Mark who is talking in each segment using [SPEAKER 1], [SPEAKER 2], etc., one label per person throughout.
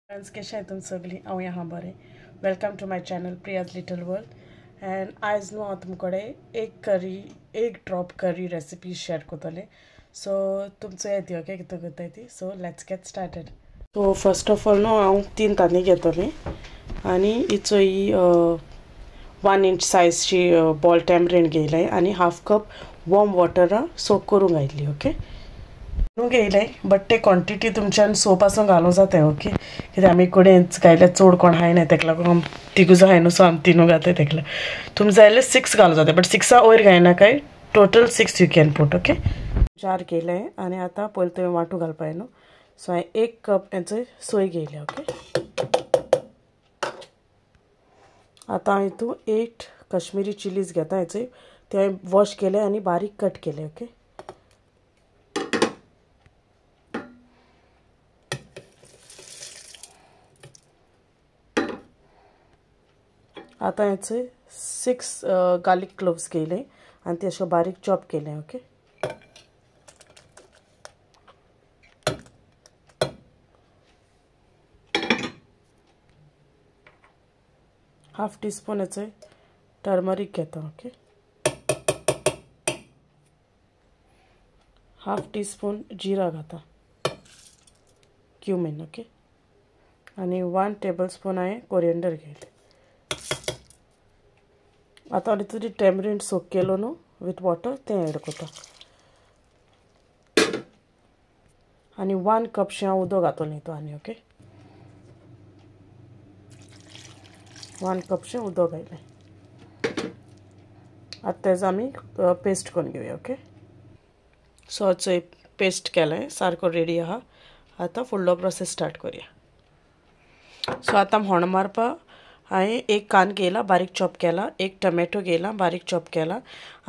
[SPEAKER 1] Friends, कशें तुम सगळीं? हांव आहा बरें. Welcome to my channel Priya's little world. And आयज न्हू हांव तुमकडे एक करी, एक ड्रॉप करी रेसिपी शेयर करतलें. सो तुमचो येता ओके कितें करताय ती. So let's get started. So first of all न्हू हांव 3 तांदूळ घेतलें आनी हिचो ही 1 इंच सायजची बॉल टॅमरीन घेयलें आनी हाफ कप वॉर्म वॉटरा सोक करूंक घायली. ओके, न्हू घेयलें बट ते क्वॉन्टिटी तुमच्यान सो पासून घालूं जाता. ओके, कित्याक आमी कडेन घायल्यार चड कोण खायना, तेका लागून आम तिगूच खाय न्हू, सो आमी तिनू घातले. तेका लागून तुमी जाय जाल्यार 6 घालूं जाता, बट 6 वयर घायनाकाय. Total 6 you can put. Okay, jar घेयलें आनी आतां पयलीं तुवें वांटू घालपाक न्हू. सो हांवें 1 कप हेचो सोय घेयल्या. ओके, आतां हांव हितून 8 कश्मीरी चिलीज घेता. हेचे ते हांवें वॉश केले आनी बारीक कट केले. ओके, आतां हेचे 6 गार्लिक क्लोव्स घेयले आनी ते अशे बारीक चॉप केले. ओके, हाफ टी स्पून हेचे टर्मरीक घेता. ओके, हाफ टी स्पून जिरा घाता, क्युमीन. ओके, आनी 1 टेबल स्पून हांवें कोरिएंडर घेयलें. आतां तुजी टॅमरीन सोक केलो न्हू विथ वॉटर तें एड करता आनी 1 कपशें हांव उदक घातलें हितून आनी. ओके, 1 कपशें उदक घायलें. आतां तेजो आमी पेस्ट करून घेवया. ओके, सो चोय पेस्ट केलें, सारको रेडी आहा. आतां फुडलो प्रोसेस स्टार्ट करया. सो आतां होण मारपाक हांवें 1 कान घेयला, बारीक चॉप केला, 1 टमॅटो घेयला, बारीक चॉप केला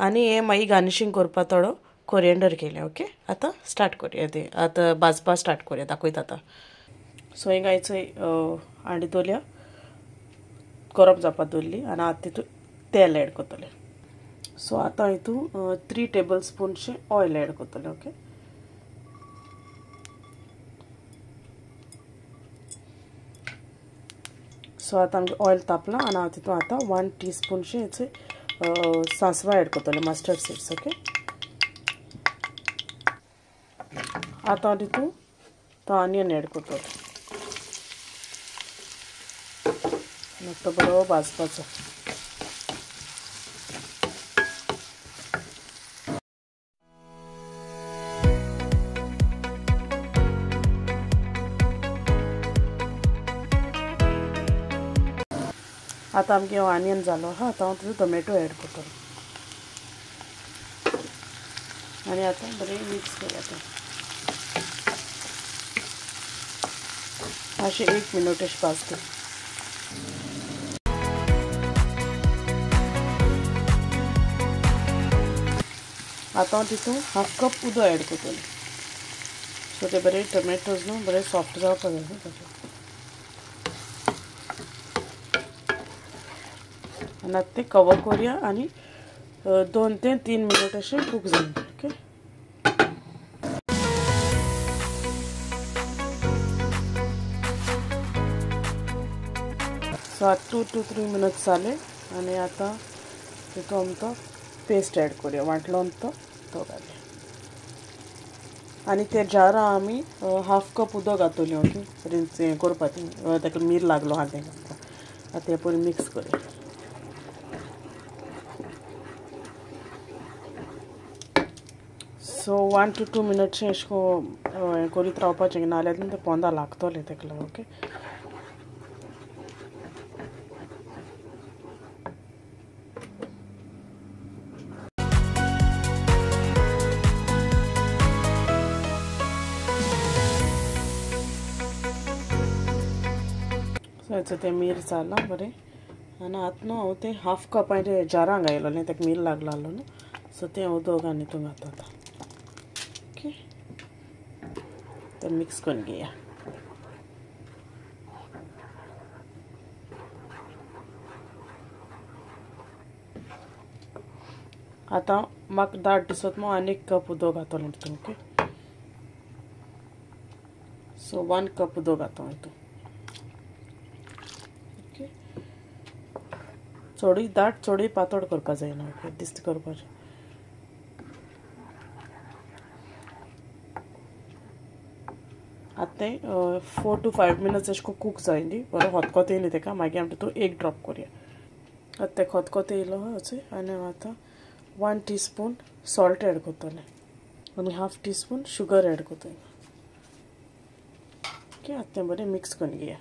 [SPEAKER 1] आनी हें मागीर गार्निशींग करपाक थोडो कोरिएंडर घेयलें. ओके, आतां स्टार्ट करया तें. आतां भाजपाक स्टार्ट करया, दाखयता आतां. सो हिंगा चोय हांडी दवरल्या, गरम जावपाक दवरली आनी आतां तितून तेल एड करतलें. सो आतां हितून 3 टेबल स्पूनशें ऑयल एड करतलें. ओके, सो आतां आमगें ऑयल तापलां आनी हांव तितून आतां 1 टी स्पूनशें हेचे सांसवां एड करतलें, मस्टर्ड सीड्स. ओके, आतां तितून तो ऑनियन एड करतलें आनी तो बरो भाजपाचो. आतां आमगे ऑनियन जालो आहा, आतां हांव तितून टोमॅटो एड करतलें आनी आतां बरें मिक्स करया तें. मातशें 1 मिनट अशें भाजता. आतां हांव तितून हाफ कप उदक एड करतलें. सो ते बरे टोमॅटोज न्हू बरे सॉफ्ट जावपाक जाय न्हू ताचेर. आनी आतां तें कवर करुया आनी 2 ते 3 मिनट अशें कूक जाय. ओके, सो आतां 2 to 3 minutes जाले आनी आतां तितून आमी तो पेस्ट एड करुया, वांटलो तो तो घालया आनी ते जारां आमी हाफ कप उदक घातलें. ओके, रिंच हें करपाक ताका मीर लागलो आहा तें घालता. आतां तें पयलीं मिक्स करुया. सो 1 to 2 minutes अशें करून करीत रावपाचें, नाजाल्यार तें पोंदा लागतलें तेका लागून. ओके, सो हेचो तें मीर जालां बरें आनी आतां न्हू हांव तें हाफ कप हांवें जारां घायलोलें, ताका मीर लागलो न्हू, सो तें उदक आनी हितून घातता आतां. ओके, तर मिक्स करून घेया. आतां म्हाका दाट दिसत म्हूण आनी 1 कप उदक घातलें तितून. ओके, सो 1 कप उदक घातलें हितून. चडूय दाट चडूय पातळ करपा जायना ओके दिस्त करपाचें. आतां तें 4 to 5 minutes अशें कूक जाय न्ही बरो खतखतो येयली तेका. मागीर आमी तितून एक ड्रॉप करया. आतां तें खतखतो येयलो अशें आनी हांव आतां 1 teaspoon salt add करतलें आनी 1/2 टीस्पून शुगर एड करतलें. ओके आतां तें बरें मिक्स करून घेया.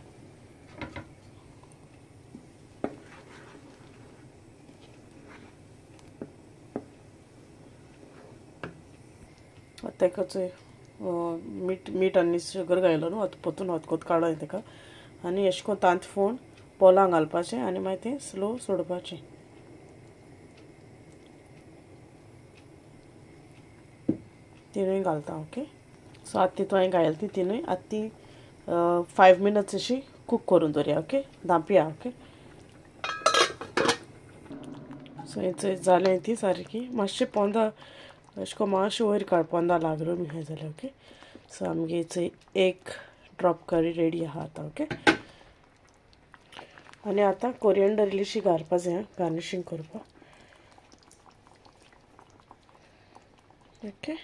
[SPEAKER 1] आतां तेका मीठ आनी शुगर घायलो न्हू आतां परतून खतखत काडूं तेका आनी अशें करून तांत फोण पोलां घालपाचें आनी मागीर तें स्लो सोडपाचें. तिनूय घालता ओके. सो आतां तितून हांवें घायला ती तिनूय आतां ती 5 मिनट्स अशी कूक करून दवरया ओके धांपया ओके. सो हें जालें ती सारकी मातशें पोंदा अशें करून मातशें वयर काड पोंदा लागलो बी खंय जाल्यार ओके. सो आमगे एक ड्रॉप करी रेडी आहा आतां ओके. आनी आतां कोरियंडर इल्लीशी घालपा जाय गार्निशींग करपाक ओके.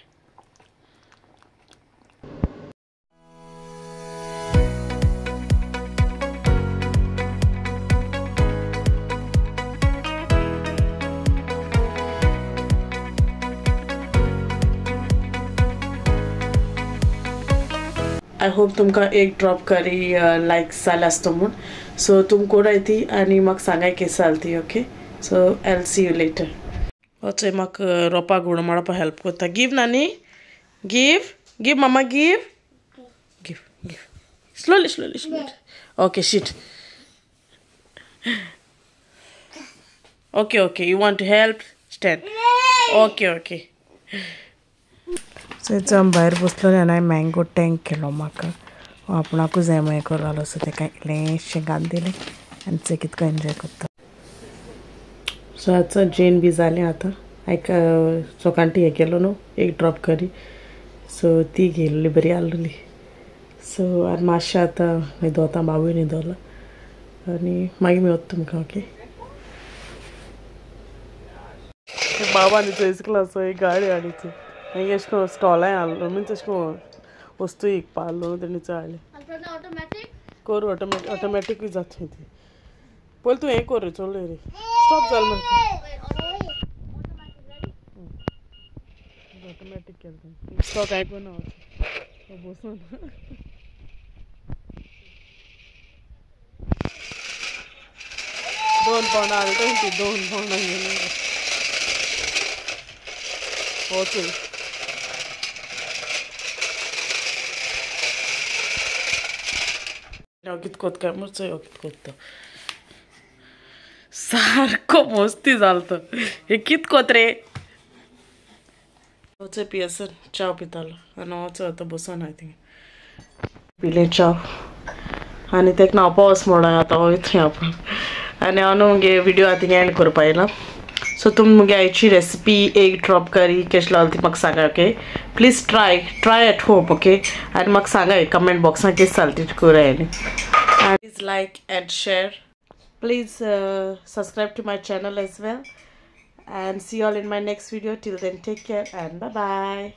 [SPEAKER 1] I hope तुमकां एक ड्रॉप करी लायक जालें आसतो म्हूण. सो तुम कोराय ती आनी म्हाका सांगाय केस जाल ती okay. So I will see you later. वचय म्हाका रोपा गुण मारपा हेल्प करता. गिव नानी give give mama give give give slowly slowly slowly okay shit okay okay you want to help stand okay okay. So आमी भायर बसलो आनी हांवें मँगो टँक केलो म्हाका आपणाकूच जाय मागीर करून सो तेका इल्लेंशें घालून दिलें आनी चोय कितको एन्जॉय करता. सो आतां जेन बी जालें आतां आयक चोकांटी हें केलो न्हू एक ड्रॉप करी सो ती घेयल्ली बरी आहली. सो आनी मातशें आतां न्हिदोता बाबूय न्हिदोलो आनी मागीर मेवता तुमकां ओके. बाबा न्ही क्लास एक गाडी हाडली मागीर अशें करून स्टॉलाय हाडलो मिन्स अशें करून वस्तू विकपा हाडलो तेणी हाडलें करूं ऑटोमॅटिकूय जाता ती. पयलीं तूं हें कर चल रे स्टॉप जालें मरे ऑटोमॅटीक केलें तुवें स्टॉप आयकून बसून. दोन पावणां हाडटा ती 2 पावणां घेवन वचून. हांव कितें कोत्ता काय म्हूण चोय हांव कितें कोत्ता सारको मस्ती जालो तो हें कितें कोत रे. वचय पियेसर च्याव पितालो आनी वचो आतां बसोन हांवें थिंगा पिलें च्याव आनी तेका न्हांवपा वच म्हणून आतां वयता आपूण आनी हांव न्हू मुगे विडियो आतां थिंगा एंड करपा येयला. सो तुमी मुगे आयची रेसिपी एक ड्रॉप करी केश लागली ती म्हाका सांगा okay. Please try try at home okay आनी म्हाका सांगाय कमेंट बॉक्सान केश जाल ती कराय. आनी please like and share. Please subscribe to my channel as well and see you all in my next video. Till then, take care and bye bye.